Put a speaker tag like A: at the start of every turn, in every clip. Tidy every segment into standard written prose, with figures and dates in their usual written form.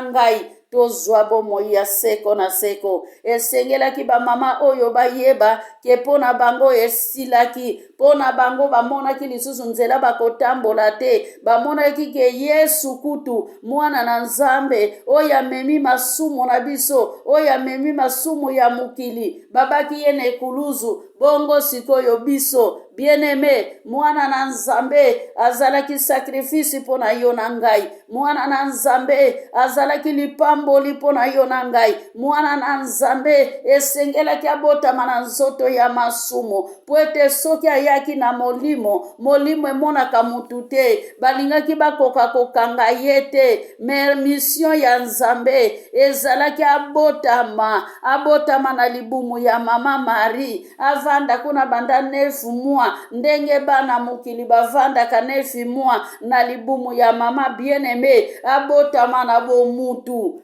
A: ngai tozwa bomoi ya seko na seko. Esengelaki bamama oyo bayeba ke mpo na bango esilaki, mpo na bango bamonaki lisusu nzela bakotambola te. Bamonaki ke Yesu kutu mwana na Nzambe oyo amemi masumu na biso, oyo amemi masumu ya mokili, babaki ye na ekuluzu. Bongo sikoyo biso bien-aime, mwana na Nzambe azalaki sacrifice mpo na yo na ngai. Mwana na Nzambe azalaki lipamboli mpo na yo na ngai. Mwana na Nzambe esengelaki abotama na nzoto ya masumu, mpo ete soki ayaki na molimo, molimo emonaka mutu te, balingaki bakoka kokanga ye te. Me mission ya Nzambe ezalaki abotama, abotama na libumu ya mama Marie, avanda kuna banda 9 mois, ndenge bana mokili bavandaka 9 mois na libumu ya mama bien-aime, abotama na bomutu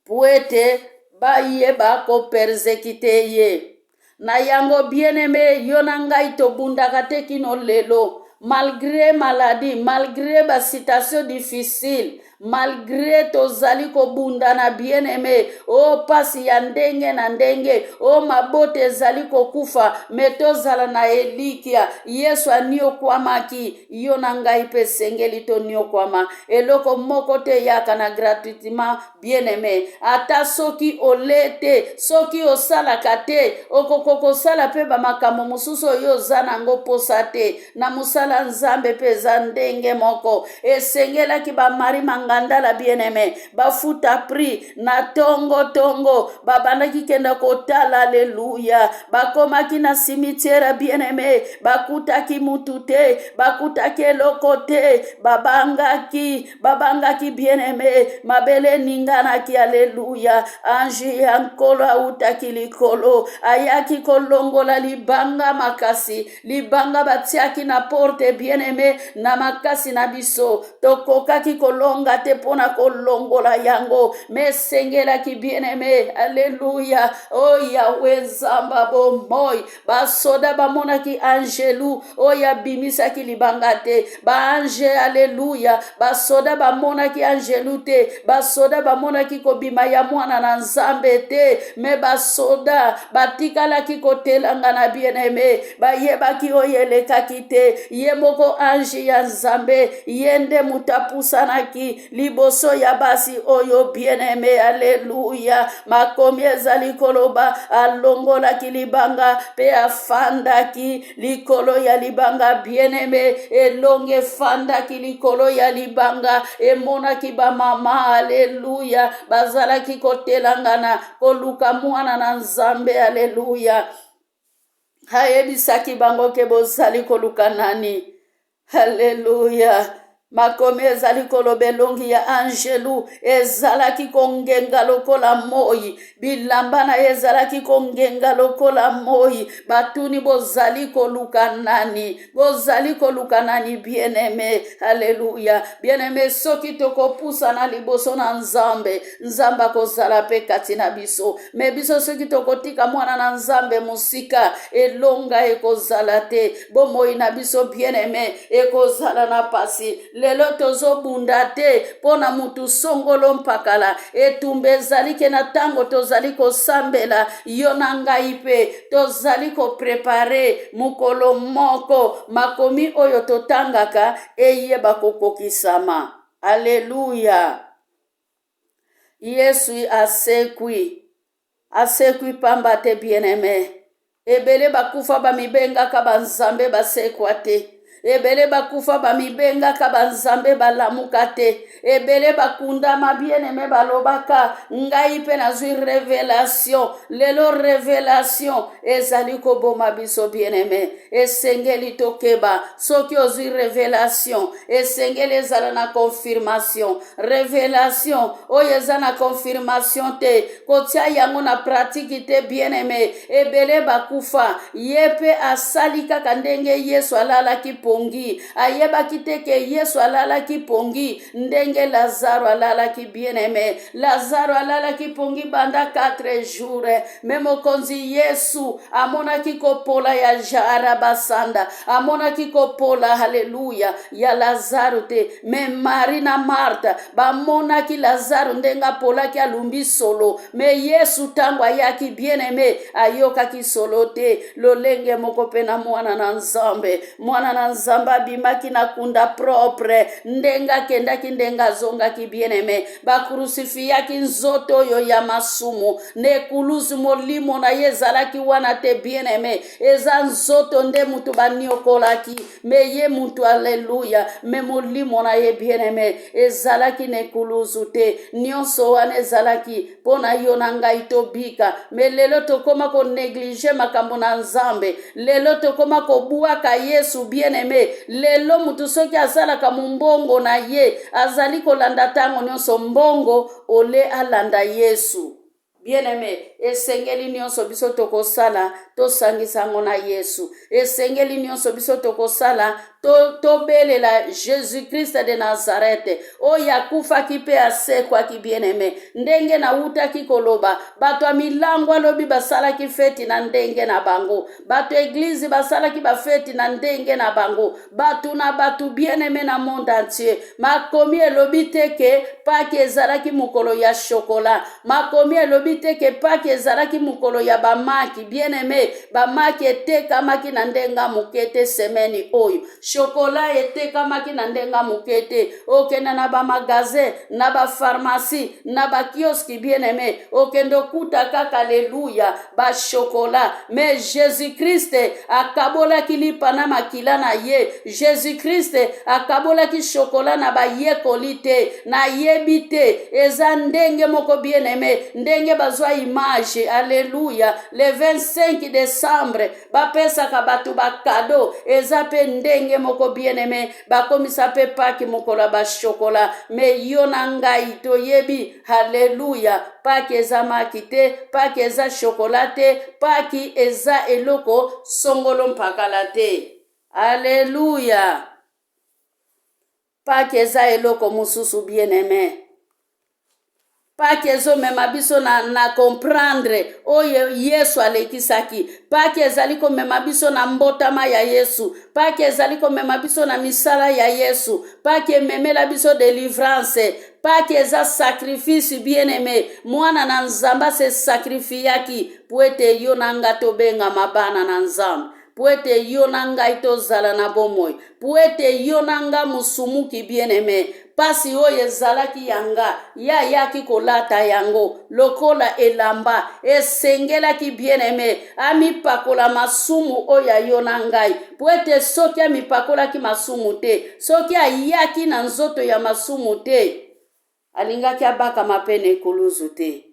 A: po ete bayeba koperzekite ye. Na yango bien-aime, yo na ngai tobundaka te kino lelo, malgre maladie, malgre ba situation difficile, malgre tozali kobundana bien-aime, o oh, pasi ya ndenge na ndenge, o oh, mabota ezali kokufa, me tozala na elikia. Yesu aniokwamaki, yo na ngai mpe esengeli toniokwama. Eloko moko te eyaka na gratuitement bien-aime. Ata soki ole te, soki osalaka te, okoki kosala mpe bamakambo mosusu oyo oza nango mposa te. Na mosala Nzambe mpe eza ndenge moko. Esengelaki ba Marie Mangandala bien-aime bafuta prix na tongo tongo, babandaki kenda kotala, aleluya. Bakomaki na cimetière bien-aime, bakutaki mutu te, bakutaki eloko te, babangaki, babangaki bien-aime, mabele eninganaki, aleluya. Ange ya Nkolo autaki likolo, ayaki kolongola libanga makasi, libanga batiaki na porte bien-aime. Na makasi na biso tokokaki kolonga te mpo na kolongola yango, me esengelaki bien-aime, aleluya. O Yawe Nzambe bomoi, basoda bamonaki angelu oyo abimisaki libanga te, baange, aleluya. Basoda bamonaki angelu te, basoda bamonaki kobima ya mwana na Nzambe te, me basoda batikalaki kotelangana bien-aime, bayebaki oyo elekaki te. Ye moko ange ya Nzambe, ye nde moto apusanaki liboso ya basi oyo bien-aime, aleluya. Makomi ezali koloba alongolaki libanga mpe afandaki likolo ya libanga bien-aime. Elongi efandaki likolo ya libanga, emonaki bamama, aleluya, bazalaki kotelangana koluka mwana na Nzambe, aleluya. Ayebisaki bango ke bozali koluka nani? Aleluya. Makomi ezali koloba elongi ya angelu ezalaki kongenga lokola moi, bilamba na ye ezalaki kongenga lokola moi. Batuni, bozali koluka nani? Bozali koluka nani bien-aime? Aleluya. Bien-aime, soki tokopusana liboso na Nzambe, Nzambe akozala mpe kati na biso. Me biso soki tokotika mwana na Nzambe mosika, elonga ekozala te. Bomoi na biso bien-aime ekozala na pasi. Lelo tozobunda te mpo na mutu songolo mpakala. Etumba ezali ke na ntango tozali kosambela, yo na ngai mpe tozali koprepare mokolo moko makomi oyo totangaka eyeba kokokisama. Aleluya! Yesu asekwi, asekwi pamba te bien-aime. Ebele bakufa bamibengaka banzambe basekwa te. Ebele bakufa bamibengaka banzambe balamuka te. Ebele bakundama bien-aime balobaka ngai mpe nazwi revelation. Lelo revelation ezali koboma biso bien-aime. Esengeli tokeba. Soki ozwi revelation, esengeli ezala na confirmation. Revelation oyo eza na confirmation te, kotia yango na pratique te bien-aime. Ebele bakufa, ye pe asali kaka ndenge Yesu alalaki pongi. pongi. Ayebaki te ke Yesu alalaki pongi ndenge Lazaro alalaki. Bien-aime, Lazaro alalaki pongi banda 4 jours, me mokonzi Yesu amonaki kopola ya Jarabasanda, amonaki kopola, haleluya, ya Lazaro te. Me Marie na Martha bamonaki Lazaro ndenge apolaki, alumbi solo. Me Yesu ntango ayaki, bien-aime, ayokaki solo te. Lolenge moko mpe na mwana na Nzambe, mwana na Nzambe abimaki na kunda propre, ndenge akendaki, ndenge azongaki. Bien-aime, bakrusifiaki nzoto oyo ya masumu na ekuluzu, molimo na ye ezalaki wana te. Bien-aime, eza nzoto nde mutu baniokolaki, me ye mutu, aleluya, me molimo na ye, bien-aime, ezalaki na ekuluzu te. Nyonso wana ezalaki mpo na yo na ngai tobika. Me lelo tokoma koneglige makambo na Nzambe, lelo tokoma kobwaka Yesu. Bien-aime, lelo mutu soki asalaka mombongo na ye, azali kolanda ntango nyonso mbongo ole alanda Yesu. Bien-aime, esengeli nyonso biso tokosala, tosangisa yango na Yesu. Esengeli nyonso biso tokosala, tobelela Jésus Christ de Nazareth oyo akufaki mpe asekwaki. Bien-aime, ndenge nawutaki koloba, bato ya milango alobi basalaki feti na ndenge na bango, bato eglize basalaki bafeti na ndenge na bango, bato na bato, bien-aime, na monde entier. Makomi elobi te ke Pâques ezalaki mokolo ya chocolat. Makomi elobi te ke Pâques ezalaki mokolo ya bamaki. Bien-aime, bamaki etekamaki na ndenge moke te semaine oyo, chocolat etekamaki na ndenge moke te. Okende na bamagasin, na bapharmacie, na bakiosque, bien-aime, okende okuta kaka, aleluya, bachocolat. Mais Jésus Christ akabolaki lipa na makila na ye. Jésus Christ akabolaki chocolat na bayekoli te. Nayebi te, eza ndenge moko, bien-aime, ndenge bazwa image, alleluya, le 25 décembre bapesaka bato bacadeaux, eza mpe ndenge moko, bien-aime, bakomisa mpe Pâques mokolo ya bachocolat. Me yo na ngai toyebi, halleluya, Pâques eza maki te, Pâques eza chocolat te, Pâques eza eloko songolo mpakala te. Alleluya, Pâques eza eloko mosusu. Bien-aime, Pâques ezomema biso na comprendre oyo Yesu alekisaki. Pâques ezali komema biso na mbotama ya Yesu. Pâques ezali komema biso na misala ya Yesu. Pâques ememela biso délivrance. Pâques eza sacrifice. Bien-aime, mwana na Nzambe ase sacrifiaki po ete yo na nga tobengama bana na Nzambe, po ete yo na ngai tozala na bomoi, po ete yo na nga mosumuki, bien-aime, pasi oyo ezalaki ya nga, ye ayaki kolata yango lokola elamba. Esengelaki, bien-aime, amipakola masumu oyo ya yo na ngai, po ete soki amipakolaki masumu te, soki ayaki na nzoto ya masumu te, alingaki abakama mpe na ekuluzu te.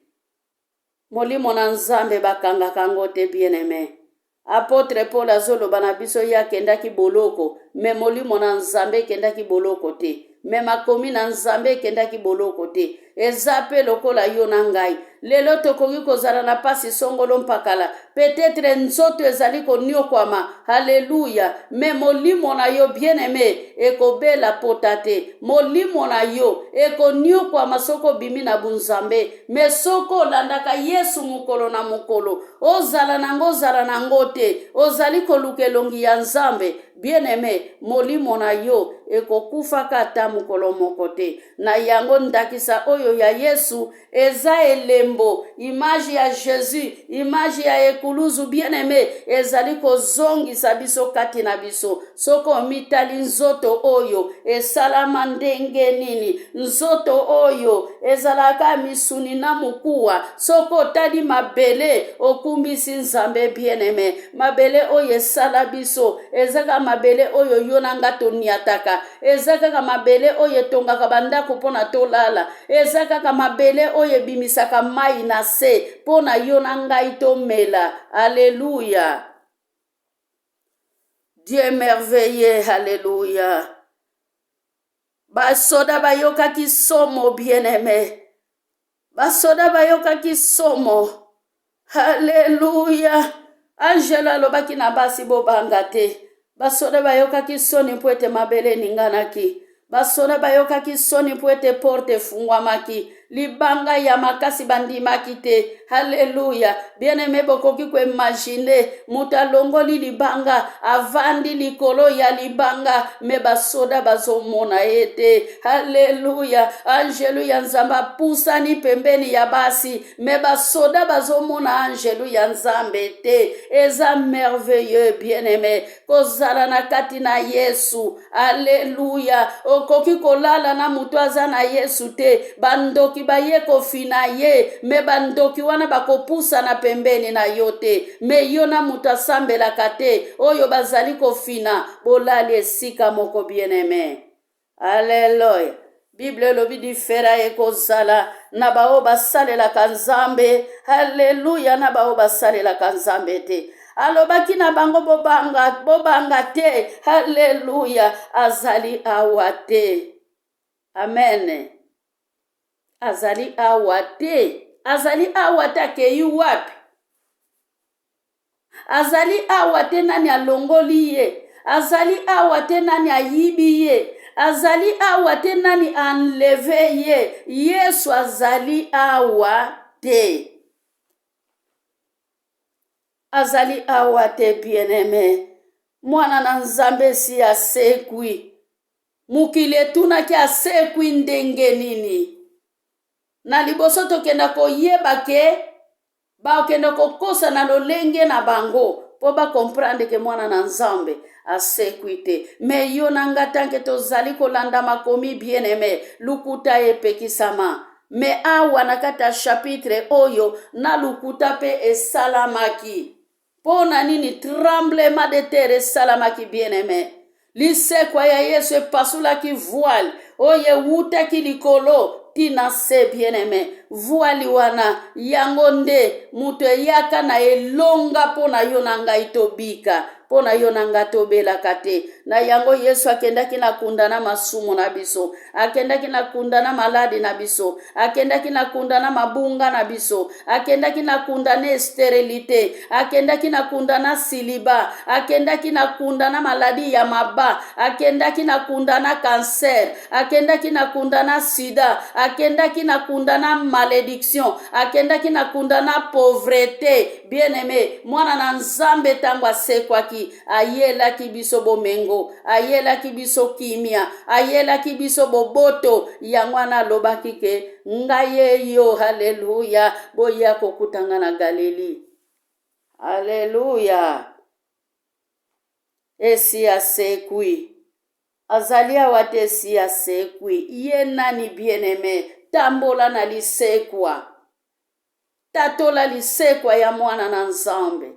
A: Molimo na Nzambe bakangaka yango te. Bien-aime, apôtre Paul azoloba na biso, ye akendaki boloko, me molimo na Nzambe ekendaki boloko te, me makomi na Nzambe ekendaki boloko te. Eza mpe lokola yo na ngai lelo tokoki kozala na pasi songolo mpakala, peut-être nzoto ezali koniokwama, halleluya, me molimo na yo, bien-aime, ekobela pota te. Molimo na yo ekoniokwama soki obimi na bunzambe, me soki olandaka Yesu mokolo na mokolo, ozala nango, ozala nango te, ozali koluka elongi ya Nzambe, bien-aime, molimo na yo ekokufaka ata mokolo moko te. Na yango, ndakisa oyo ya Yesu eza elembo, image ya Jésus, image ya ekuluzu, bien-aime, ezali kozongisa biso kati na biso. Soki omitali, nzoto oyo esalama ndenge nini? Nzoto oyo ezalaka misuni na mokuwa. Soki otali mabele, okumbisi Nzambe. Bien-aime, mabele oyo esala biso eza kaka mabele oyo yo na nga toniataka, eza kaka mabele oyo etongaka bandako mpo na tolala, eza kaka mabele oyo ebimisaka mai na se mpo na yo na ngai tomela. Alleluya, Dieu merveilleux, alleluya. Basoda bayokaki somo. Bien-aime, basoda bayokaki somo. Alleluya. Angelo alobaki na basi: "Bobanga te." Basoda bayokaki soni mpo ete mabele eninganaki. Basoda bayokaki soni mpo ete porte efungwamaki. Libanga ya makasi bandimaki te. Haleluya! Bien-aime, bokoki koimagine moto alongoli libanga, avandi likolo ya libanga, me basoda bazomona ye te. Haleluya! Angelu ya Nzambe apusani pembeni ya basi, me basoda bazomona angelu ya Nzambe te. Eza merveilleux, bien-aime, kozala na kati na Yesu. Aleluya! Okoki kolala na moto aza na Yesu te. Bandoki baye kofina ye, me bandoki wana bakopusana pembeni na yo te. Me yo na moto asambelaka te, oyo bazali kofina, bolali esika moko, bien-aime. Aleluya! Bible elobi difera ekozala na baoyo basalelaka Nzambe. Aleluya, na baoyo basalelaka Nzambe te. Alobaki na bango bobanga, bobanga te. Aleluya, azali awa te. Amen. Azali awa te. Azali awa te, akei wapi? Azali awa te nani alongoli ye? Azali awa te nani ayibi ye? Azali awa te nani enleve ye? Yesu azali awa te. Azali awa te bien-aime. Mwana na Nzambe esi asekwi. Mokili etunaki asekwi ndenge nini? Na liboso tokenda koyeba ke Bakende kokosa na lolenge na bango mpo ba comprendre ke mwana na Nzambe asekwi te. Me yo na nga tanke tozali kolanda makomi bien aime, lukuta epekisama. Me awa na kati ya chapitre oyo na lukuta mpe esalamaki. Mpo na nini tremblement de terre esalamaki bien aime? Lisekwa ya Yesu epasolaki voile oyo ewutaki likolo ti na se bien-aime. Voile wana yango nde moto eyaka na elonga mpo na yo na ngai tobika, mpo na yo na ngai tobelaka te. Na yango Yesu akendaki na kunda na masumu na biso, akendaki na kunda na maladi na biso, akendaki na kunda na mabunga na biso, akendaki na kunda na esterilite, akendaki na kunda na siliba, akendaki na kunda na maladi ya maba, akendaki na kunda na kanser, akendaki na kunda na sida, akendaki na kunda na malediction, akendaki na kunda na pauvrete. Bien-aime, mwana na Nzambe ntango asekwaki, ayelaki biso bomengo, ayelaki biso kimia, ayelaki biso boboto. Yango wana alobaki ke ngai ye yo, haleluya, boya kokuta nga na Galili. Haleluya! Esi asekwi, azali awa te, esi asekwi. Ye nani bien-aime? Tambola na lisekwa. Tatola lisekwa ya mwana na Nzambe.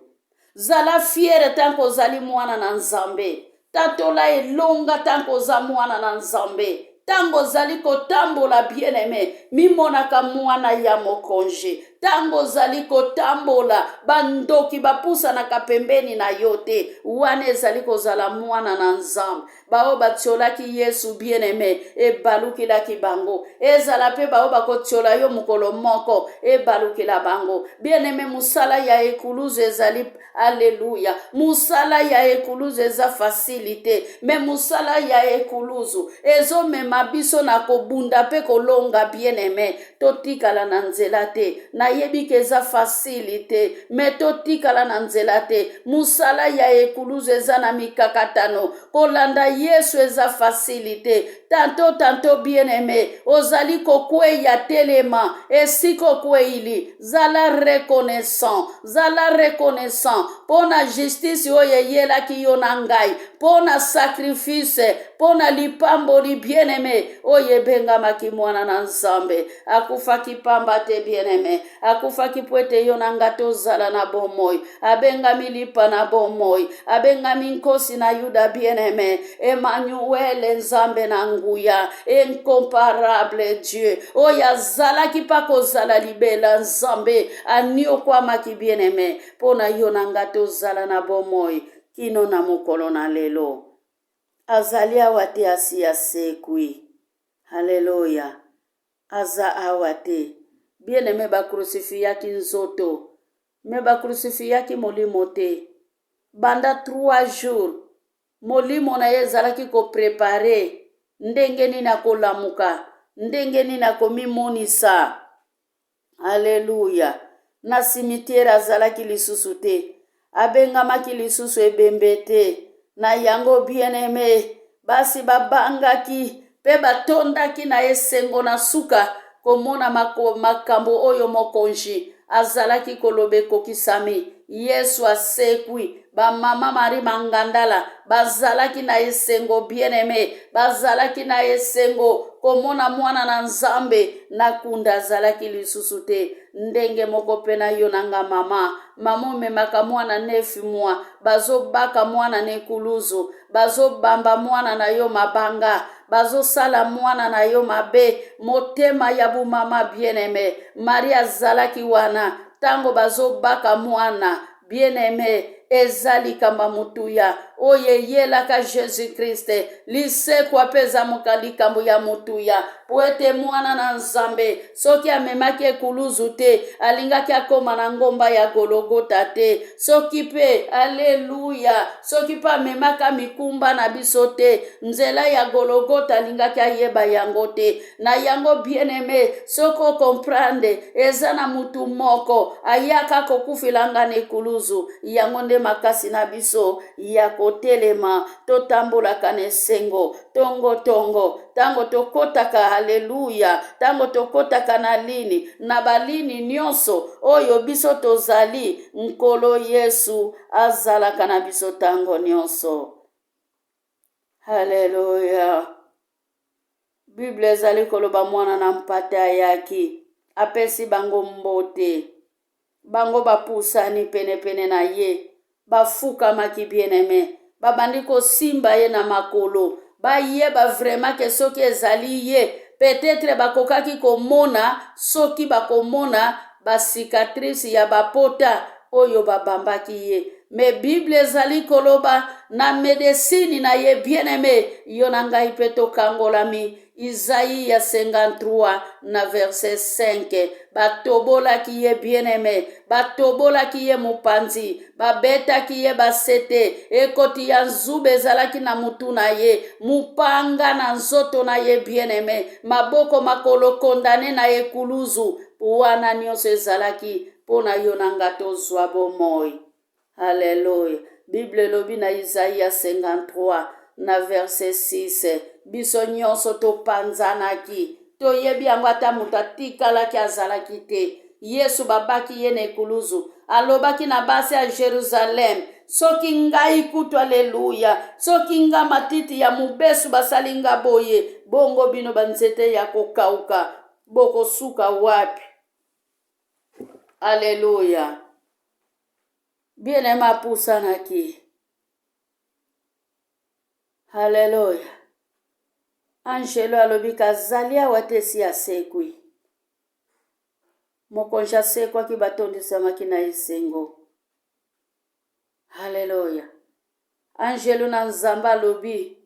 A: Zala fiere tanko ozali mwana na Nzambe. Tatola elonga tanko oza mwana na Nzambe. Tango ozali kotambola bien-aime, mimonaka mwana ya mokonzi. Tango ozali kotambola, bandoki bapusanaka pembeni na yo te. Wana ezali kozala mwana na Nzambe. Baoyo batiolaki Yesu bien-aime, ebalukilaki bango. Ezala mpe baoyo bakotiola yo mokolo moko, ebalukela bango. Bien-aime, mosala ya ekuluzu ezali, alleluia, mosala ya ekuluzu eza facile te, me mosala ya ekuluzu ezomema biso na kobunda mpe kolonga. Bien-aime, totikala na nzela te. Nayebi ke eza facile te, me totikala na nzela te. Mosala ya ekuluzu eza na mikakatano. Kolanda Yesu eza facile te. Tanto tanto bien-aime, ozali kokweya, telema esika okweyili, zala reconnaissant, zala reconnaissant mpo na justice oyo eyelaki yo na ngai, mpo na sacrifice, mpo na lipamboli bien-aime oyo ebengamaki mwana na Nzambe. Akufaki pamba te bien-aime, akufaki mpo ete yo na ngai tozala na bomoi. Abengami lipa na bomoi, abengami nkosi na Yuda bien-aime, Emmanuel, Nzambe na nguya, incomparable Dieu, oyo azalaki mpa kozala libela. Nzambe aniokwamaki bien-aime mpo na yo na ngai tozala na bomoi kino na mokolo na lelo. Azali awa te, asi asekwi. Haleluya! Aza awa te. Bien-aime, bakrusifiaki nzoto, me bakrusifiaki molimo te. Banda 3 jours. Molimo na ye ezalaki ko prepare ndenge nini akolamuka, ndenge nini akomimonisa. Aleluya! Na simitiere azalaki lisusu te, abengamaki lisusu ebembe te. Na yango, bien-aime, basi babangaki mpe batondaki na esengo na suka komona makambo oyo Mokonzi azalaki koloba ekokisami. Yesu asekwi. Bamama Marie Mangandala bazalaki na esengo, bien-aime, bazalaki na esengo komona mwana na Nzambe na kunda azalaki lisusu te. Ndenge moko mpe na yo na nga mama, mama omemaka mwana nefi mwa, bazobaka mwana na ekuluzu, bazobamba mwana na yo mabanga, bazosala mwana na yo mabe. Motema ya bumama, bien-aime, Marie azalaki wana ntango bazobaka mwana. Bien-aime, eza likambo ya motuya oyo eyelaka Jesus Christ. Lisekwa mpe eza likambo ya motuya, po ete mwana na Nzambe soki amemaki ekuluzu te, alingaki akoma na ngomba ya Gologota te. Soki mpe, aleluya, soki mpe amemaka mikumba na biso te, nzela ya Gologota alingaki ayeba yango te. Na yango, bien-aime, soki okomprendre, eza na mutu moko ayaka kokufela nga na ekuluzu. Yango nde makasi na biso ya kotelema, totambolaka na esengo tongo tongo ntango tokotaka, haleluya, ntango tokotaka na lini na balini nyonso oyo biso tozali, Nkolo Yesu azalaka na biso ntango nyonso. Haleluya! Bible ezali koloba mwana na mpate ayaki, apesi bango mbote. Bango bapusani penepene na ye, bafukamaki, bien-aime, babandi kosimba ye na makolo, bayeba vraiment ke soki ezali ye. Peut-être bakokaki komona, soki bakomona bacicatrice ya bapota oyo babambaki ye. Me Bible ezali koloba na medesini na ye, bien-aime, yo na ngai mpe tokangolami. Isaïe 53 na verset 5. Batobolaki ye, bien-aime, batobolaki ye mopanzi, babetaki ye basete, ekoti ya nzube ezalaki na mutu na ye, mopanga na nzoto na ye, bien-aime, maboko makolo condamné na ekuluzu. Wana nyonso ezalaki mpo na yo na nga tozwa bomoi. Alleluya! Bible elobi na Isaïe 53 na verset 6, biso nyonso topanzanaki. Toyebi yango, ata moto atikalaki azalaki te. Yesu babaki ye na ekuluzu. Alobaki na basi ya Jerusalem: soki ngai kutu, aleluya, soki nga matiti ya mobesu basali nga boye, bongo bino banzete ya kokauka bokosuka wapi? Aleluya! Bien-aime, apusanaki. Haleluya! Angelo alobi kazali awa te, esi asekwi. Mokonzi asekwaki, batondisamaki na esengo. Haleluya! Angelo na Nzambe alobi,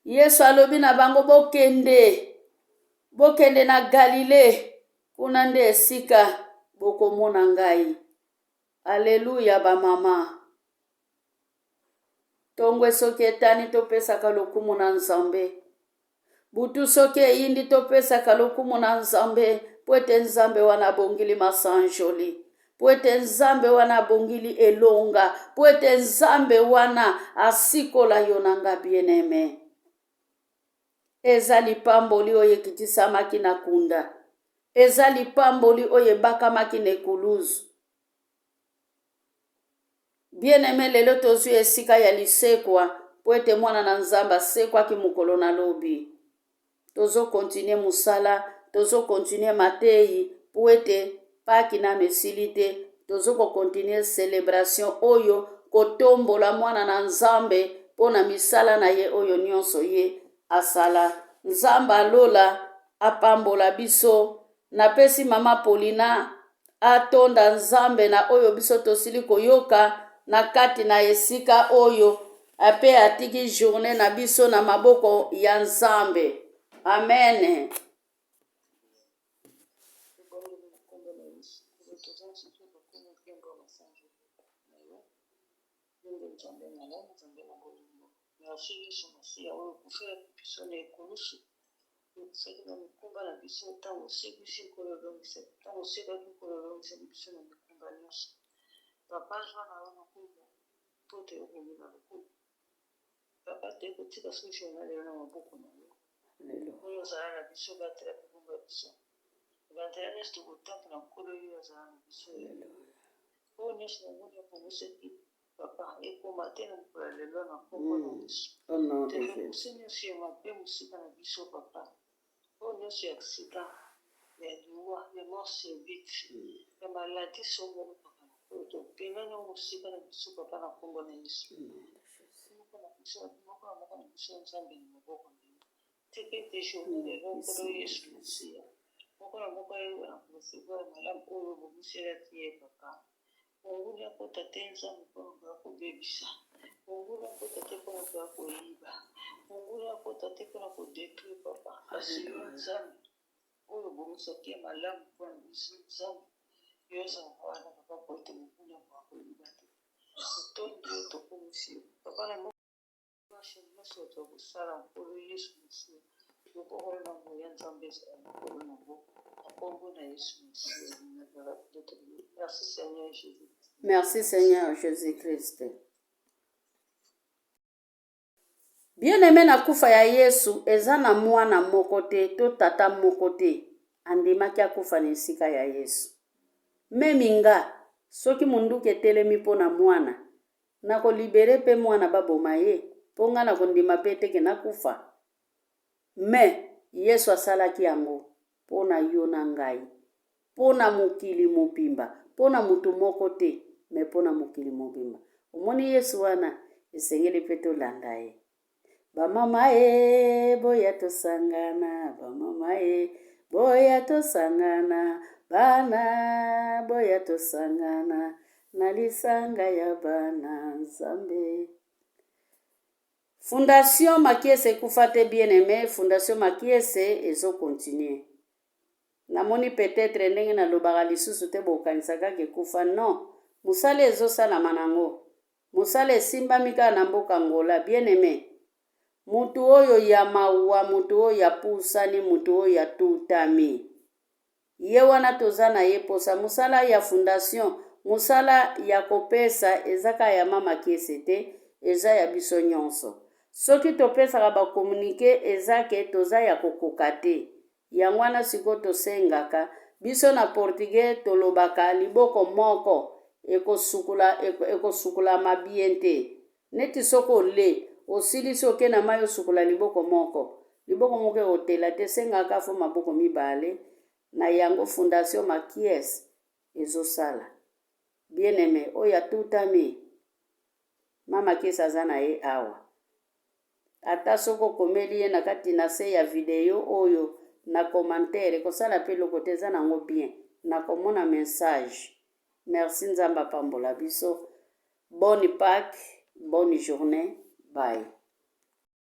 A: Yesu alobi na bango: bokende, bokende na Galile, kuna nde esika bokomona ngai. Aleluya! Bamama, ntongo soki etani, topesaka lokumu na Nzambe. Butu soki eyindi, topesaka lokumu na Nzambe, mpo ete Nzambe wana abongili masanjoli, mpo ete Nzambe wana abongili elonga, mpo ete Nzambe wana asikola yo na nga. Bien-aime, eza lipamboli oyo ekitisamaki na kunda, eza lipamboli oyo ebakamaki na ekuluzu. Bien-aime, lelo tozwi esika ya lisekwa, mpo ete mwana na Nzambe asekwaki mokolo na lobi. Tozokontinue mosala, tozokontinue mateyi, mpo ete Pâques nano esili te. Tozokokontinue célébration oyo kotombola mwana na Nzambe mpo na misala na ye oyo nyonso ye asala. Nzambe alola apambola biso. Napesi mama Polina atonda Nzambe na oyo biso tosili koyoka na kati na esika oyo, ape atiki journée na biso na maboko ya Nzambe. Amen.
B: Ebongeli na nkombo na Yesu. Nkolo, tozongisi mpe lokumu, nkembo, masanzoli na yo. Yo nde Nzambe malamu, Nzambe na bolingo. Merci Yesu Masiya oyo okufelaki biso na ekulusu, okufaki na mikumba na biso, ntango osekwisi Nkolo olongisa, ntango osekwaki Nkolo olongisaki biso na mikumba nyonso. Papa zwa na yo lokumu mpo te obongi na lokumu. Papa toye kotika soki journal lelo na maboko na yo. Nkolo ozala na biso, batela mpe bomba biso. Banzela nyonso tokotambola Nkolo yo azala na biso. Oyo nyonso namoni obongisaki Papa, ekoma te na mokolo ya lelo na nkombo na Yesu.
A: Au nom de Jésus.
B: Torepousser nyonso ya mabe mosika na biso papa. Oyo nyonso ya accident, ya liwa, ya mort subite, ya maladie songolo papa. Oyo tobengani yango mosika na biso papa na nkombo na Yesu. Moko na biso, moko na moko na biso Nzambe na maboko na yo. Tika ete journee lelo Nkolo Yesu Masiya, moko na moko ayeba na korecevoir malamu oyo obongiselaki ye papa. Monguna akota te Nzambe mpo na koya kobebisa. Monguna akota te mpo na koya koyiba. Monguna akota te mpo na ko detruire papa. Kasi yo Nzambe oyo obongisaki ya malamu mpo na biso Nzambe, yo ozala wana papa mpo ete monguna akoka koyiba te. Totondi yo, tokumisi yo papa na. Marche nionso bato bakosala Nkolo Yesu Masiya loboko na nguya Nzambe ezala likolo na ngo na kombo na Yesu Masiya Merci Seigneur Jesus.
A: Merci Seigneur Jesus-Christ. Bien-aime na kufa ya Yesu eza na mwana moko te to tata moko te andimaki akufa na esika ya Yesu. Meme nga soki munduki etelemi mpo na mwana Nako libere pe mwana ba boma ye po nga nako ndima pe te ke nakufa mais yesu asalaki yango po na yo na ngai po na mokili mobimba po na mutu moko te mais po na mokili mobimba omoni yesu wana esengeli pe tolanda ye Ba mama e boya tosangana, ba mama e boya tosangana, bana boya tosangana na lisanga ya bana Nzambe. Fondation Makiese ekufa te bien aimé, Fondation Makiese ezo continuer. Namoni peut-être ndenge nalobaka lisusu te bokanisa kaka ekufa non, mosala ezosalama nango. Mosala esimbami kaka na mboka Angola bien aime mutu oyo ya mawa mutu oyo apusani mutu oyo atutami ye wana toza na ye posa mosala ya fondation mosala ya kopesa eza kaka ya mama kiese te eza ya biso nyonso soki topesaka ba communique eza ke toza ya kokoka te Yango wana sikoyo tosengaka, biso na portugais tolobaka liboko moko ekosukola ekosukolama bien te. Neti soki ole, osilisi oke na mayi osukola liboko moko, liboko moko ekotela te, esengaka fo maboko mibale, na yango fondation Makies ezosala. Bien aime oyo atutami, mama Kies aza na ye awa. Ata soki okomeli ye na kati na se ya video oyo na commentaire ekosala pe eloko te eza nango bien nakomona message merci nzambe apambola biso bonne Paque bonne journée bye.